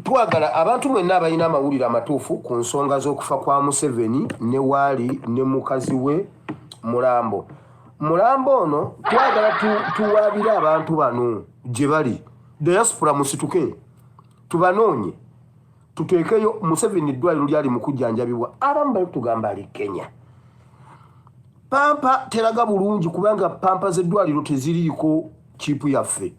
Twagala abantu mwenna abalina amawulire amatuufu ku nsonga z'okufa kwa Museveni ne waali ne mukazi we Mulambo. Mulambo ono twagala tuwaabire abantu bano gye bali. Diaspora musituke tubanoonye tuteekeyo Museveni eddwaliro lyali mu kujjanjabibwa. Abamu bali tugamba ali Kenya. Pampa teraga bulungi kubanga pampa z'eddwaliro teziriiko kiipu yaffe.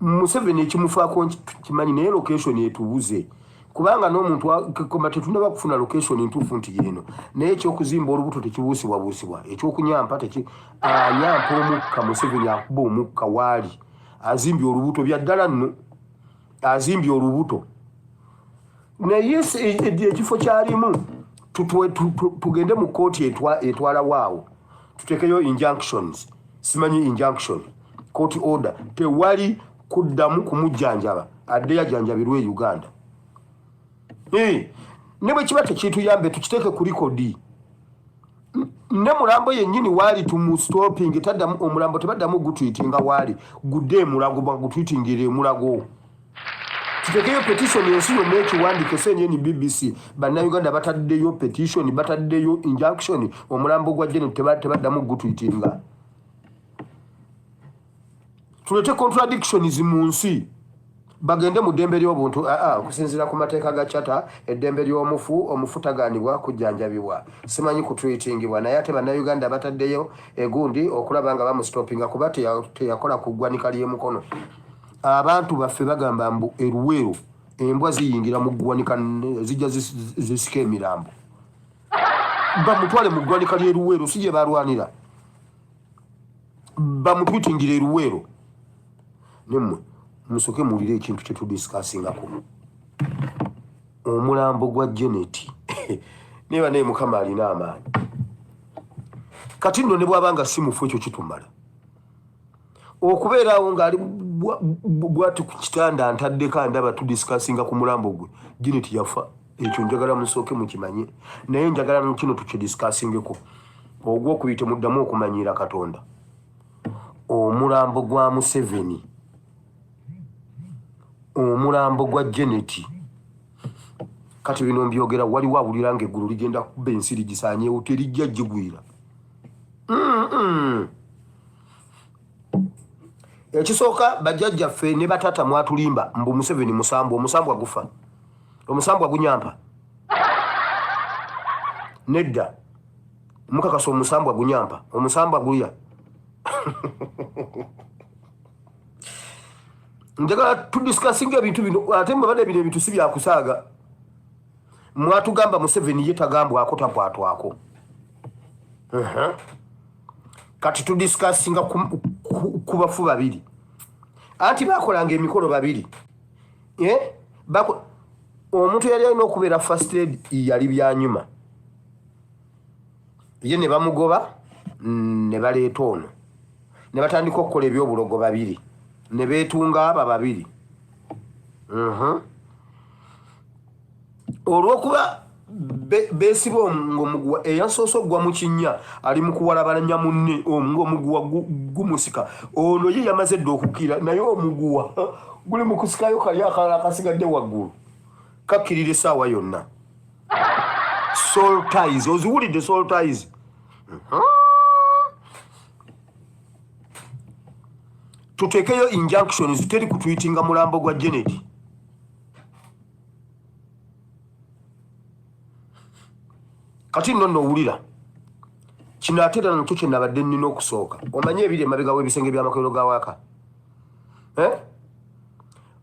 Museveni ekimufaako kimanyi naye location etubuze kubanga n'omuntu koma tetunaba kufuna location ntuufu nti yeeno, naye ekyokuzimba olubuto tekibuusibwabuusibwa, ekyokunyampa teki anyampa omukka. Museveni akuba omukka waali azimbye olubuto bya ddala nno azimbye olubuto, naye ekifo kyalimu tugende mu kkooti etwala waawo tutekeyo injunctions, simanyi injunction, court order, tewali kuddamu kumujjanjaba, addeyo ajjanjabirwe e Uganda. Ne bwe kiba tekituyambe tukiteeke ku likodi ne Mulambo yennyini waali tumustopping taddamu omulambo tebaddamu gutwitinga waali gudde emulago bagutwitingira emulago. Tutekeyo petition ensi yonna ekiwandiike, CNN, BBC, Bannayuganda bataddeyo petition, bataddeyo injunction, omulambo gwa Janet tebaddamu gutwitinga. Tulete contradictions mu nsi bagende mu ddembe ly'obuntu. Aa, okusinziira ku mateeka ga charter, eddembe ly'omufu, omufu tagaanibwa kujjanjabibwa, simanyi kutwitingibwa, naye ate Bannayuganda bataddeyo egundi okulaba nga bamustoppinga kuba teyakola ku ggwanika ly'emukono. Abantu baffe bagamba mbu eruweero embwa ziyingira mu ggwanika zijja zisika emirambo, bamutwale mu ggwanika ly'eruweero si gye balwanira, bamutwitingira eruweero. Nemmwe musoke muwulire ekintu kye tudisikaasingako, omulambo gwa Janet. Naye naye Mukama alina amaanyi. Kati nno ne bw'aba nga si mufu, ekyo kitumala okubeeraawo ng'ali bwati ku kitanda ntaddeko andaba tudisikasinga ku mulambo gwe. Janet yafa, ekyo njagala musooke mukimanye, naye njagala kino tukidisikaasingeko. Ogwokubiri, temuddamu okumanyiira Katonda. Omulambo gwa Museveni, omulambo gwa Janet, kati bino mbyogera waliwo awulira nga eggulu ligenda kuba ensi ligisaanyeewo, terijja gigwira. Ekisooka, bajjajjaffe ne bataata mwatulimba mbu Museveni musambwa. Omusambwa gufa, omusambwa gunyampa? Nedda, mukakasa omusambwa gunyampa? Omusambwa gulya? Njagala tudisikasinga ebintu bino, ate mwebadde bino ebintu si byakusaaga. Mwatugamba Museveni ye tagambwako, takwatwako. Kati tudisikasinga ku bafu babiri, anti bakolanga emikolo babiri, eh? Omuntu yali alina okubeera first lady yali Byanyuma, ye ne bamugoba ne baleeta ono ne batandika okukola ebyobulogo babiri ne beetunga aba babiri. Olw'okuba beesiba ng'omuguwa eyasoose okugwa mu kinnya ali mu kuwalabalanya munne ng'omuguwa gumusika, ono ye yamaze dda okukkira, naye omuguwa guli mu kusikayo kali akalala akasigadde waggulu, kakkirira essaawa yonna. Soul ties, oziwulidde soul ties? Tuteekeyo injunctions, teri kutwitinga mulambo gwa Janet. Kati nno nowulira kino, ate era nakyo kyenabadde nnina okusooka omanye ebiri emabega w'ebisenge by'amakolero ga waaka, eh?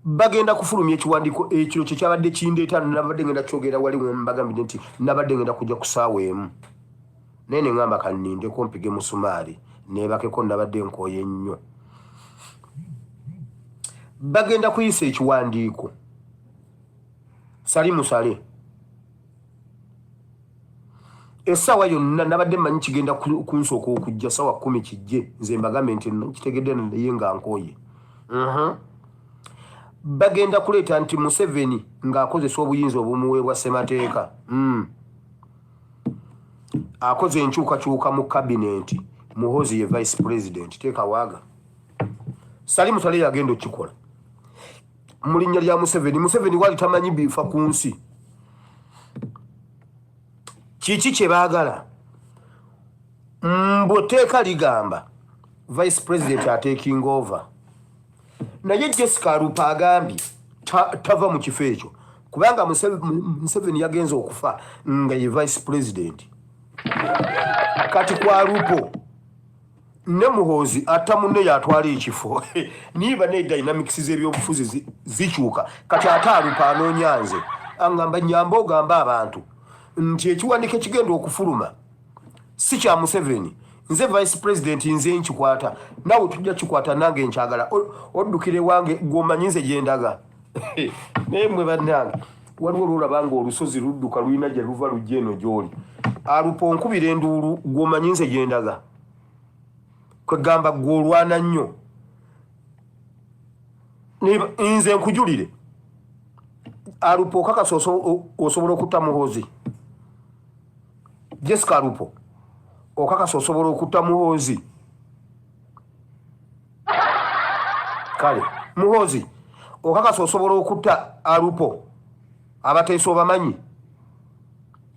Bagenda kufulumya ekiwandiiko ekiro kyekyabadde kindeeta. Nabadde ngenda kyogera wali mbagambidde nti nabadde ngenda kujja ku saawa 1, naye neŋŋamba kannindeko mpige musumaali neebakeko, nabadde nkooye nnyo. Bagenda kuyisa ekiwandiiko sali musale essaawa yonna. Nabadde mmanyi kigenda kunsooka okujja saawa 10 kijje, nze mbagambe nti kitegedde naye nga nkooye. Bagenda kuleeta nti Museveni ng'akozesa obuyinza obumuweebwa ssemateeka, akoze enkyukakyuka mu kabinenti, Muhozi ye vice president. Teeka waaga Salimu Sale yagenda okukikola. Mu linnya lya Museveni. Museveni wali tamanyi bifa ku nsi. Kiki kye baagala? Mbu etteeka ligamba vice president ataking over, naye Jessica Alupo agambye tava mu kifo ekyo kubanga Museveni yagenze okufa nga ye vice president. Kati kwa Alupo ne Muhoozi atta munne yatwala ekifo, niba ne dynamics z'ebyobufuzi zikyuka. Kati ate Alupo anoonya nze, angamba nyamba ogamba abantu nti ekiwandiiko ekigenda okufuluma si kya Museveni, nze vice president, nze nkikwata, naawe tujja kikwata, nange nkyagala oddukire wange gwomanyi nze gyendaga. Naye mwe bannange, waliwo lwolaba nga olusozi ludduka lulina gye luva lujja eno gy'oli. Alupo nkubira enduulu, gwomanyi nze gyendaga, kwegamba gwe olwana nnyo, nze nkujulire. Alupo okakasa osobola okutta Muhoozi? Jessica Alupo okakasa osobola okutta Muhoozi? Kale Muhoozi okakasa osobola okutta Alupo? Abateeso obamanyi?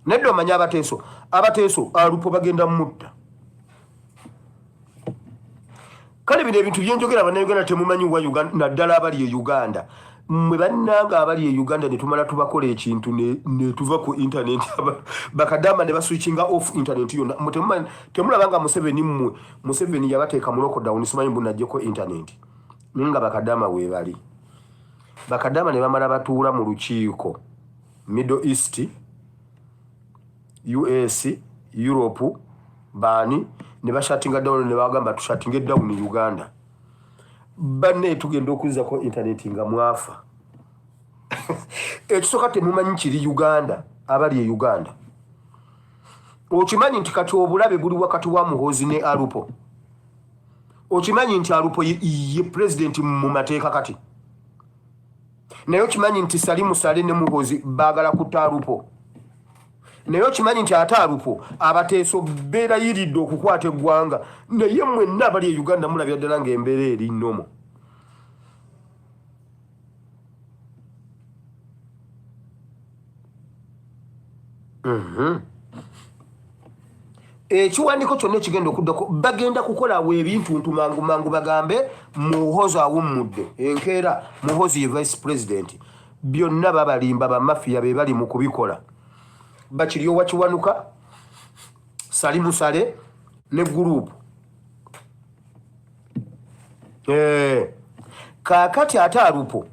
Nedda, omanyi abateeso? Abateeso Alupo bagenda mutta. Kale bino ebintu byenjogera, Bannayuganda temumanyi wa Uganda, naddala abali e Uganda. Mmwe bannanga abali e Uganda, ne tumala tubakola ekintu ne tuva ku internet, bakadama ne baswitchinga off internet yonna. Mmwe temulaba nga Museveni, mmwe Museveni yabateeka mu lockdown, simanyi mbu najjeko internet, naye nga bakadama weebali. Bakadama ne bamala batuula mu lukiiko, Middle East, US, Europe, baani, ne bashuttinga down, ne bagamba tushuttinge down Uganda. Banne tugenda okuzzako internet nga mwafa. Ekisooka temumanyi kiri Uganda. Abali e Uganda, okimanyi nti kati obulabe buli wakati wa Muhoozi ne Alupo? Okimanyi nti Alupo ye president mu mateeka kati? Naye okimanyi nti Salimu Sale ne Muhoozi baagala kutta Alupo? Naye okimanyi nti ate Alupo abateeso beerayiridde okukwata eggwanga? Naye mwenna abali e Uganda mulabya ddala ng'embeera eri nnomo. Ekiwandiiko kyonna ekigenda okuddako, bagenda kukolawo ebintuntu mangu mangu, bagambe Muhozi awummudde, enkeera Muhozi ye vice president. Byonna babalimba, bamafiya be bali mu kubikola, bakiryowa Kiwanuka, Salimu Sale ne gurupu. Kaakati ate Alupo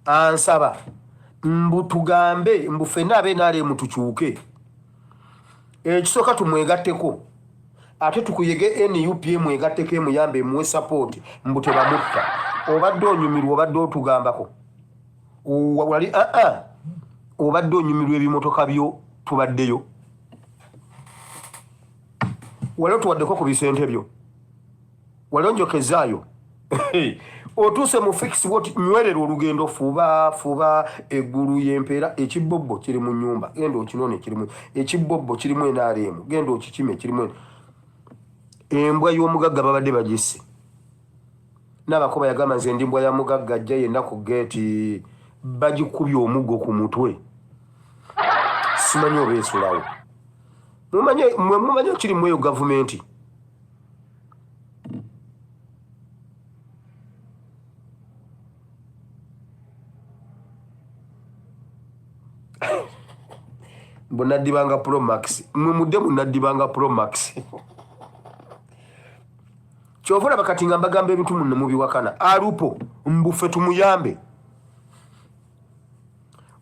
ansaba mbu tugambe mbu ffenna abe NRM tukyuke. Ekisooka tumwegatteko, ate tukuyege NUP emwegatteko, emuyambe, emuwe support, mbu tebamutta. Obadde onyumirwa, obadde otugambako wali aa, obadde onyumirwa ebimotoka byo, tubaddeyo wali otuwaddeko ku bisente byo, wali onjokezaayo, otuuse mu fix wot, nywerera olugendo, fuba fuba, eggulu yempeera. Ekibobbo kiri mu nyumba, genda okinone, kirimu ekibobbo, kirimu NRM, genda okikime, kirimu embwa y'omugagga babadde bagisse. N'abakoba yagamba nze ndi mbwa ya mugagga, ajja yenna ku geeti, bagikubye omuggo ku mutwe, simanyi oba esulawo. Mwe mumanye ekiri mu eyo gavumenti. Mbu naddibanga Pro Max, mwe mudde mu naddibanga Pro Max. Kyova olaba kati nga mbagamba ebintu munno mubiwakana. Alupo mbufe tumuyambe,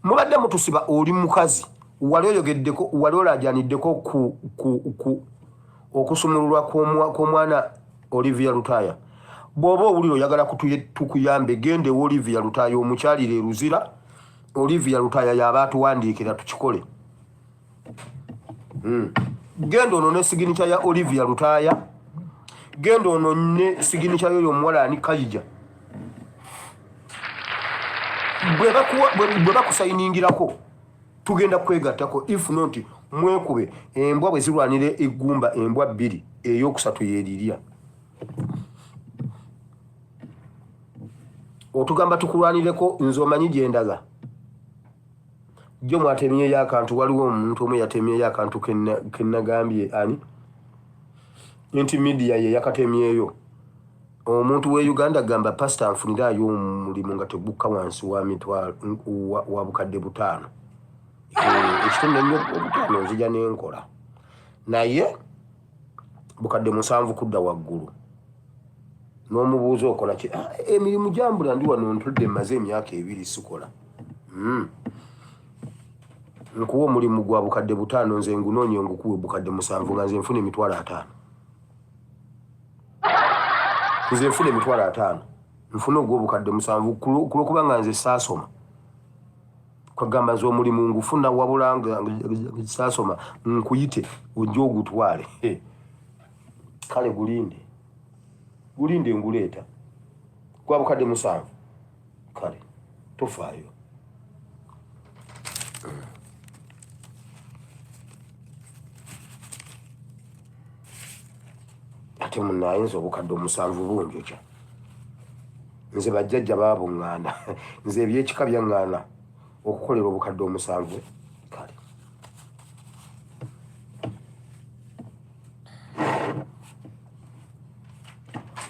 mubadde mutusiba. Oli mukazi, wali oyogeddeko, wali olajaniddeko ku okusumululwa kw'omwana Olivia Lutaya? Bw'oba owulira oyagala tukuyambe, gende ewa Olivia Lutaya, omukyalire eruzira. Olivia Lutaya yaba atuwandiikira tukikole. Genda ono ne signature ya Olivia Lutaya, genda ono ne signature yoyo omuwala ani, Kayija, bwe bakusayiningirako tugenda kwegattako. If not, mwekube. Embwa bwe zirwanira eggumba, embwa bbiri, eyokusatu yerirya. Otugamba tukulwanireko, nze omanyi gye ndaga. Jjo mwatemyeyo akantu, waliwo omuntu omu yatemyeyo akantu ke nagambye ani nti media ye yakatemyeyo. Omuntu we Uganda gamba pastor nfunirayo omulimu nga tegukka wansi wa mitwalo wa bukadde butaano. Eh, ekitono ennyo obutaano nzija nenkola naye 7,000 kudda waggulu. N'omubuuza okola ki? Ah, emirimu gyambula ndi wano ntudde mmaze emyaka 2 sikola. Nkuwa omulimu gwa 5,000 nze ngunoonye ngukuwe 7,000 nga nze nfuna 50,000. Nze nfuna 50,000 nfuna ogw'obukadde 7 kulwokuba nga nze saasoma. Kwagamba nze omulimu ngufuna wabula nga saasoma nkuyite ojje ogutwale. Kale gulinde gulinde nguleeta gwa 7,000. Kale tofaayo. Ate munayinza 7,000 bunjokya. Nze bajjajja baabuŋŋaana, nze ebyekika byaŋŋaana okukolera 7,000. Kale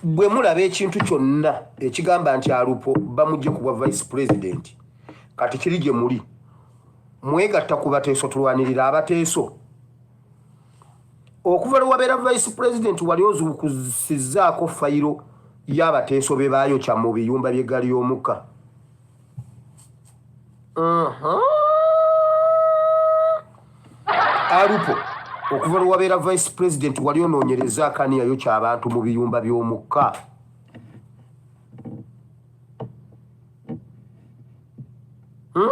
bwe mulaba ekintu kyonna ekigamba nti Alupo bamugye ku bwa vice president, kati kiri gye muli mwegatta ku Bateeso, tulwanirira Abateeso. Okuva lwe wabeera vice president wali ozuukusizzaako fayiro y'Abateeso be baayokya mu biyumba by'eggaali y'omukka. Alupo okuva lwe wabeera vice president wali onoonyerezaako ani yayokya abantu mu biyumba by'omukka? Hmm?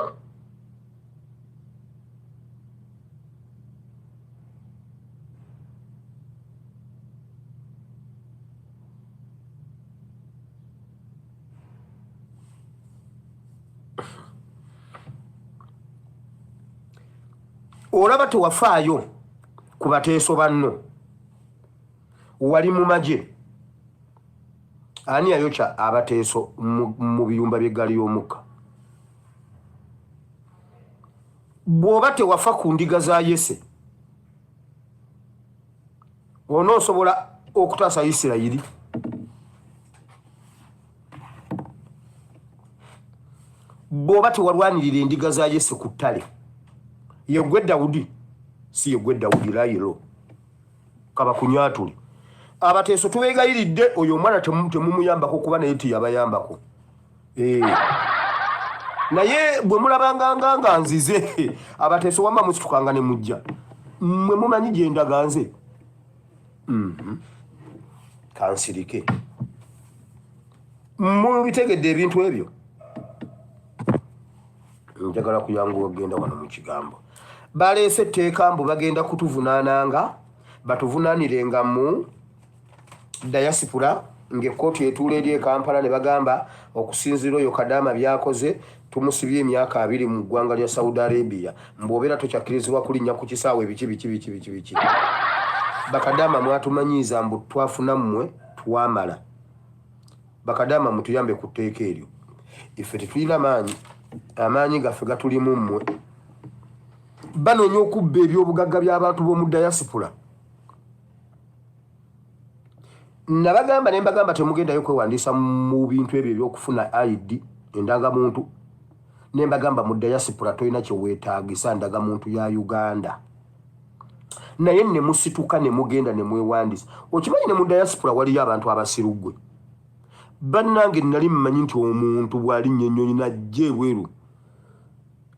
Olaba tewafaayo ku Bateeso banno, wali mu magye. Ani yayokya Abateeso mu biyumba by'eggaali y'omukka? Bw'oba tewafa ku ndiga za Yese, onoosobola okutaasa Isirayiri? Bw'oba tewalwanirira endiga za Yese ku ttale, yeggwe Dawudi? Si yeggwe Dawudi layiro kabakunyatule. Abateeso tubeegayiridde, oyo omwana temumuyambako kuba naye teyabayambako. Eh. Naye bwe mulabanganga nga nzize, Abateeso wamma musitukanga ne mujja, mmwe mumanyi gye ndaga nze. Kansirike, mubitegedde ebintu ebyo. Njagala kuyanguwa okugenda wano mu kigambo. Baleese etteeka mbu bagenda kutuvunaananga, batuvunaanirenga mu diaspora ng'ekkooti etuula eri e Kampala, ne bagamba okusinziira oyo Kadaama by'akoze tumusibye emyaka 20 mu ggwanga lya Saudi Arabia, mbu obeera tokyakkirizibwa kulinnya ku kisaawe, biki biki biki biki biki. Bakadaama mwatumanyiiza mbu twafuna mmwe twamala. Bakadaama mutuyambe ku tteeka eryo, ife tetulina maanyi, amaanyi gaffe gatulimu mmwe. Banoonya okubba ebyobugagga by'abantu b'omu diaspora. Nabagamba ne mbagamba temugendayo kwewandiisa mu bintu ebyo ebyokufuna ID, endagamuntu. Ne mbagamba mu diaspora tolina kye weetaagisa ndagamuntu ya Uganda, naye ne musituka ne mugenda ne mwewandiisa. Okimanyi ne mu diaspora waliyo abantu abasiruggwe? Bannange, nali mmanyi nti omuntu bw'alinnya ennyonyi najja ebweru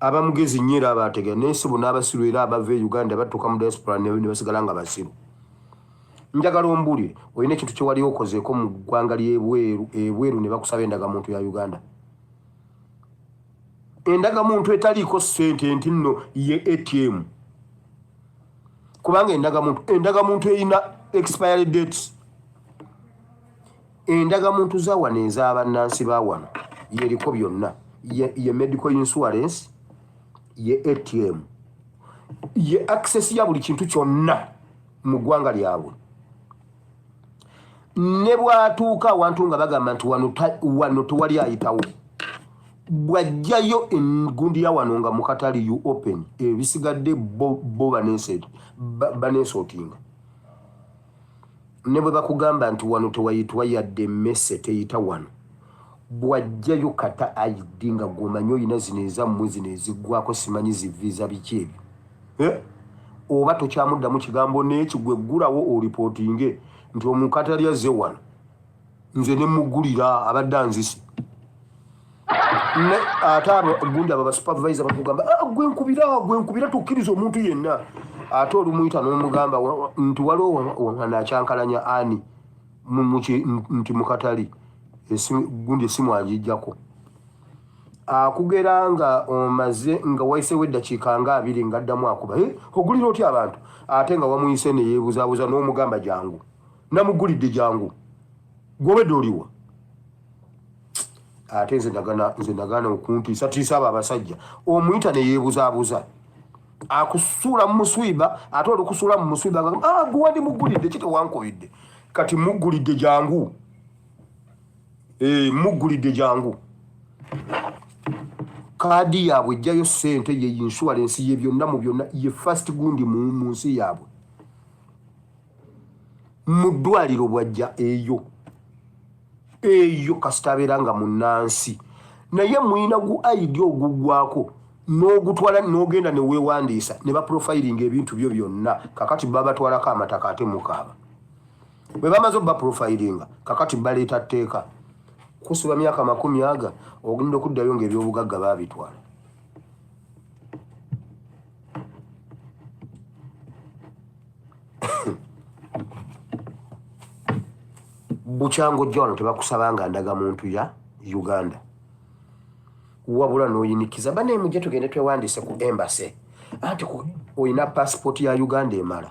aba mugezi nnyo era abategera, naye si bona abasiru. Era abava e Uganda batuuka mu diaspora ne basigala nga basiru. Njagala ombuulire, olina ekintu kye wali okozeeko mu ggwanga ly'ebweru ebweru ne bakusaba endagamuntu ya Uganda, endagamuntu etaliiko ssente nti nno ye ATM? Kubanga endagamuntu erina expiry dates. Endagamuntu za wano ez'abannansi ba wano yeriko byonna, ye medical insurance, ye ATM, ye access ya buli kintu kyonna mu ggwanga lyabwe. Ne bw'atuuka awantu nga bagamba nti wano tewali ayitawo, bw'ajjayo engundi ya wano nga mukatali you open, ebisigadde bo baneesootinga. Ne bwe bakugamba nti wano tewayitwa yadde emmese teyita wano, bw'ajjayo kata ID nga gwomanyi olina zino ezammwe zino eziggwako simanyi ziviiza biki ebyo, eh? Oba tokyamuddamu kigambo n'eki, gwe ggulawo oripootinge nti omukatali azze wano nze ne mugulira abadde anzise. Ate gundi abo basupervisor bakugamba, ah, gwe nkubira, gwe nkubira, tukkiriza omuntu yenna. Ate olumuyita n'omugamba nti waliwo wano akyankalanya ani nti mukatali gundi esimu agijjako akugera nga omaze nga wayisewo eddakiika nga 20 ng'addamu akuba, eh, ogulira otya abantu ate nga wamuyise ne yeebuzaabuza n'omugamba jangu namugulidde jangu gwobedde oliwa. Ate nze nagana okuntiisatiisa abo abasajja omuyita ne yeebuzaabuza akusuula mu muswiba, ate olukusuula mu muswiba ah, guwandi mugulidde ki tewankubidde, kati mugulidde jangu, eh, mugulidde jangu. Kaadi yaabwe ejjayo ssente, ye insurance, ye byonna mu byonna, ye first gundi mu nsi yaabwe. Mu ddwaliro bwajja eyo eyo kasita abeera nga munnansi, naye mwina gu ID oguggwako n'ogutwala n'ogenda ne weewandiisa ne baprofilinga ebintu byo byonna. Kakati babatwalako amataka ate mukaaba. Bwe bamaze obaprofilinga, kakati baleeta tteeka kusiba myaka 20, ogenda okuddayo ng'ebyobugagga baabitwala. Bukyanga ojja wano tebakusabanga ndagamuntu ya Uganda, wabula n'oyinikiza bane mujje tugende twewandiise ku embassy, anti olina passport ya Uganda emala.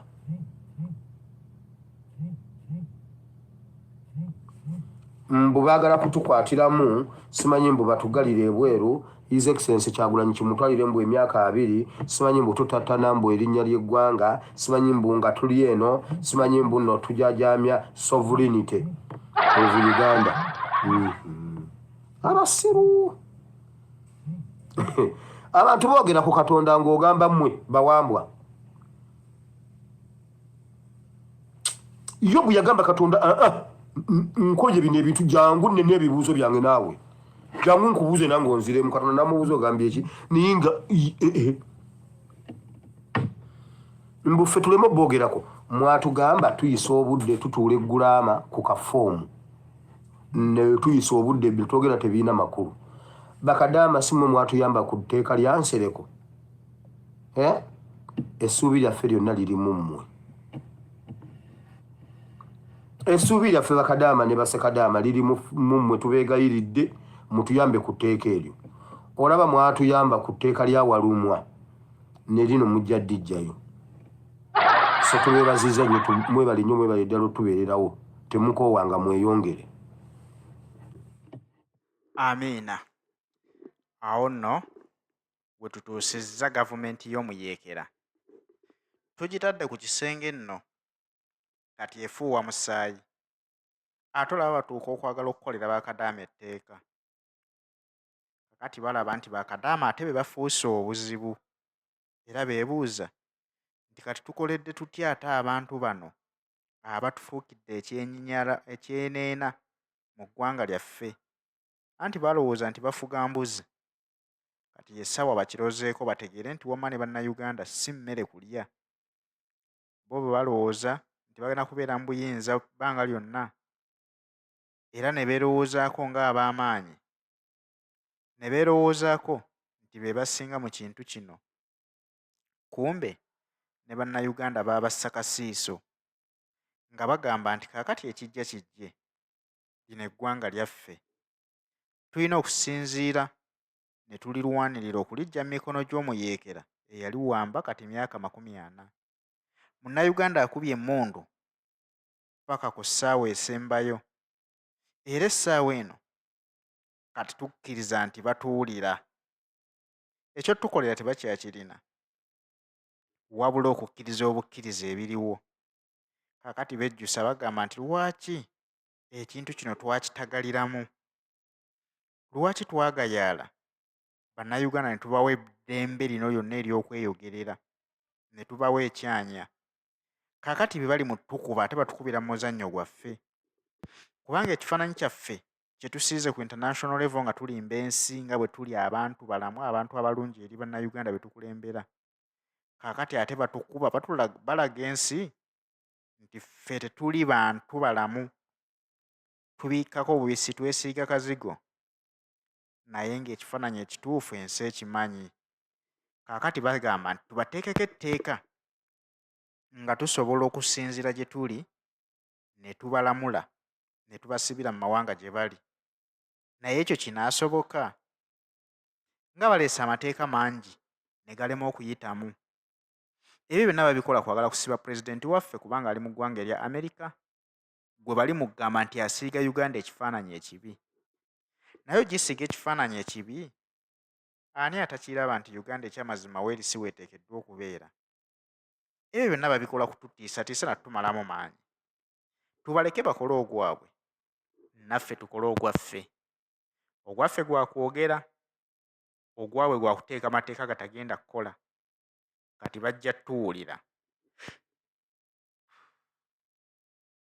Mbu baagala kutukwatiramu simanyi mbu batugalire ebweru. His Excellence Kyagulanyi kimutwalire mbu emyaka 20, simanyi mbu tutattana mbu erinnya ly'eggwanga, simanyi mbu nga tuli eno, simanyi mbu nno tujajamya sovereignty of Uganda. Abasiru abantu boogera ku Katonda ng'ogamba mmwe bawambwa. Yobu yagamba Katonda, aa ah, nkoye bino ebintu, jangu nnina ebibuuzo byange naawe, jangu nkubuuze nange onziremu. Katonda namubuuza ogambye eki, naye nga eh, eh. Mbu ffe tuleme oboogerako. Mwatugamba tuyisa obudde tutuula eggulaama ku kafoomu ne tuyisa obudde byetwogera tebirina makulu. Bakadaama si mmwe mwatuyamba ku tteeka lya Nsereko, eh? Essuubi lyaffe lyonna liri mu mmwe. Essuubi lyaffe bakadaama ne basekadaama liri mu mmwe. Tubeegayiridde mutuyambe ku tteeka eryo. Olaba mwatuyamba ku tteeka lya Walumwa, ne lino mujja ddijjayo. So tubeebaziza nnyo, mwebale nnyo, mwebale ddala otubeererawo. Temukoowanga, mweyongere. Amiina. Awo nno we tutuusizza gavumenti y'omuyeekera. Tugitadde ku kisenge nno kati efuuwa musaayi. Ate olaba batuuka okwagala okukolera bakadaama etteeka. Kakati balaba nti bakadaama ate be bafuuse obuzibu era beebuuza nti kati tukoledde tutya ate abantu bano abatufuukidde ekyeneena mu ggwanga lyaffe. Anti balowooza nti bafuga mbuzi. Kati ye ssaawa bakirozeeko bategeere nti wamma ne Bannayuganda si mmere kulya. Bo bwe balowooza nti bagenda kubeera mu buyinza bbanga lyonna era ne beerowoozaako ng'ab'amaanyi, ne beerowoozaako nti be basinga mu kintu kino, kumbe ne Bannayuganda baabassa kasiiso nga bagamba nti kaakati ekijja kijje, lino eggwanga lyaffe. Tulina okusinziira ne tulirwanirira okuliggya mu mikono gy'omuyeekera eyaliwamba kati myaka 40. Munnayuganda akubye emmundu ppaka ku ssaawa esembayo era essaawa eno kati tukkiriza nti batuwulira. Eky'otukolera tebakyakirina wabula okukkiriza obukkiriza ebiriwo. Kaakati bejjusa bagamba nti lwaki Ekintu kino twakitagaliramu. Lwaki twagayaala Bannayuganda ne tubawa eddembe lino lyonna ery'okweyogerera ne tubawa ekyanya? Kaakati be bali mu tukuba ate batukubira mu muzannyo gwaffe. Kubanga ekifaananyi kyaffe kye tusiize ku international level nga tulimba ensi nga bwe tuli abantu balamu, abantu abalungi eri Bannayuganda be tukulembera. Kaakati ate batukuba balaga ensi nti ffe tetuli bantu balamu. Tubikkako bubissi twesiiga kazigo naye ng'ekifaananyi ekituufu ensi ekimanyi. Kaakati bagamba nti tubateekeko etteeka nga tusobola okusinziira gye tuli ne tubalamula ne tubasibira mu mawanga gye bali. Naye ekyo kinaasoboka? Nga baleese amateeka mangi ne galema okuyitamu. Ebyo byonna babikola kwagala kusiba Pulezidenti waffe kubanga ali mu ggwanga erya Amerika gwe bali mu kugamba nti asiiga Uganda ekifaananyi ekibi. Naye ogisiiga ekifaananyi ekibi, ani atakiraba nti Uganda ekyamazima weeri si weeteekeddwa okubeera? Ebyo byonna babikola kututiisatiisa na kutumalamu maanyi. Tubaleke bakole ogwabwe, naffe tukole ogwaffe. Ogwaffe gwa kwogera, ogwabwe gwa kuteeka mateeka gatagenda kukola. Kati bajja tuwulira.